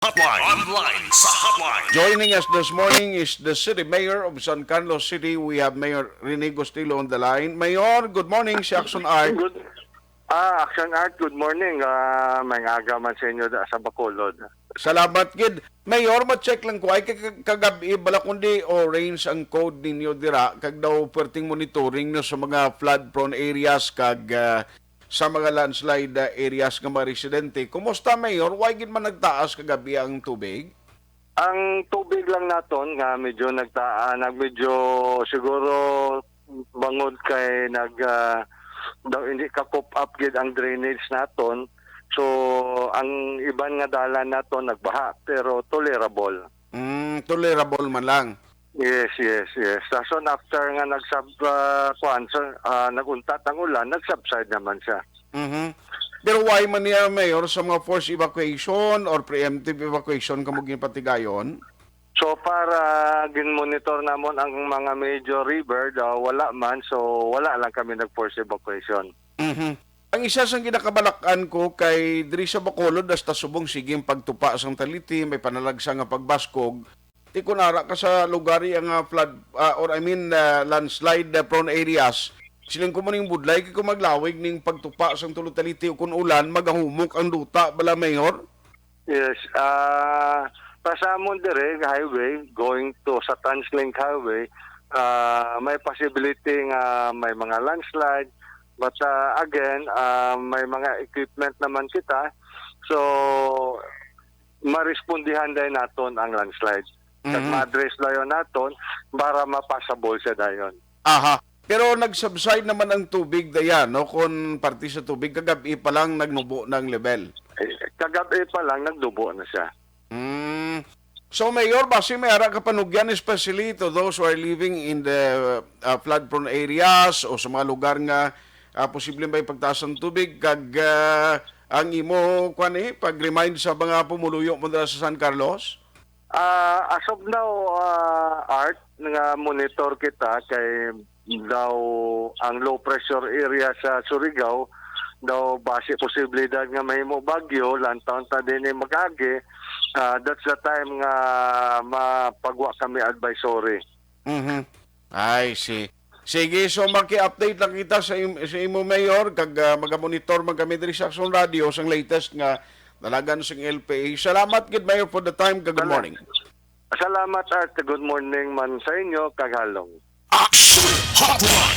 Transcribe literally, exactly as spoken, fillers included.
Hotline. Online sa Hotline. Joining us this morning is the City Mayor of San Carlos City. We have Mayor Rene Gustilo on the line. Mayor, good morning, si Action Art. Good, ah, Action Art, good morning. Ah, may aga man sa inyo da, sa Bacolod. Salamat gid. Mayor, ma-check lang ko, ay kag-, kagabi bala kundi orange ang code ninyo dira, kag daw perting monitoring no sa mga flood prone areas kag ah, sa mga landslide ah, areas nga mga residente. Kumusta, Mayor? Why gid man nagtaas kagabi ang tubig? Ang tubig lang naton nga medyo nagtaa, nag medyo siguro bangod kay nag ah, daw hindi ka cope up gid ang drainage naton. So ang iban nga dalan naton nagbaha pero tolerable. Mm, tolerable man lang. Yes, yes, yes. Sa soon after nga nagsab ah, kuan, sa, ah, naguntat ang ulan, nagsubside naman siya. Mhm. Pero why man niya, Mayor, sa mga forced evacuation or preemptive evacuation kamo ginpatigayon? So para gin-monitor namon ang mga major river, daw wala man, so wala lang kami nag-force evacuation. Mhm. Ang isa sang ginakabalakan ko kay diri sa Bacolod hasta subong sige ang pagtupa sang taliti, may panalagsa nga pagbaskog. Ti kun ara ka sa lugar iya nga flood ah, or I mean ah, landslide ah, prone areas, siling ko mo ning budlay kay kung maglawig ning pagtupa sang tulo taliti o kun ulan magahumok ang duta bala, Mayor. Yes, ah para sa amon dire highway going to sa Translink Highway, ah may possibility nga may mga landslide, but ah, again, ah may mga equipment naman kita. So marespondihan dayon naton ang landslide. Kag Mhm. ma-address dayon naton para ma-passable siya dayon. Aha. Pero nag-subside naman ang tubig dayan, no? Kung parte sa tubig, kagabi pa lang nagnubo na ang level. Eh, kagabi pa lang nagdubo na siya. Mm. So, Mayor, basi may ara ka panugyan, especially to those who are living in the uh, flood-prone areas o sa mga lugar nga uh, posible may pagtaas ng tubig, kag uh, ang imo, kwan eh, pag-remind sa mga pumuluyo mo dira sa San Carlos? Ah, as of now, ah, Art, nga monitor kita kay daw ang low pressure area sa Surigao daw basi posibilidad nga mahimo bagyo, lantawon ta din mag-agi. Ah, that's the time nga mapagwa kami advisory. Mhm. I see. Sige, so maki-update lang kita sa, im- sa imo, Mayor, kag uh, magamonitor man kami diri sa Action Radio sang latest nga dalagan sang L P A. Salamat gid, Mayor, for the time, kag good Salamat. Morning. Salamat, Art. Good morning man sa inyo, kag halong. Action Hotline.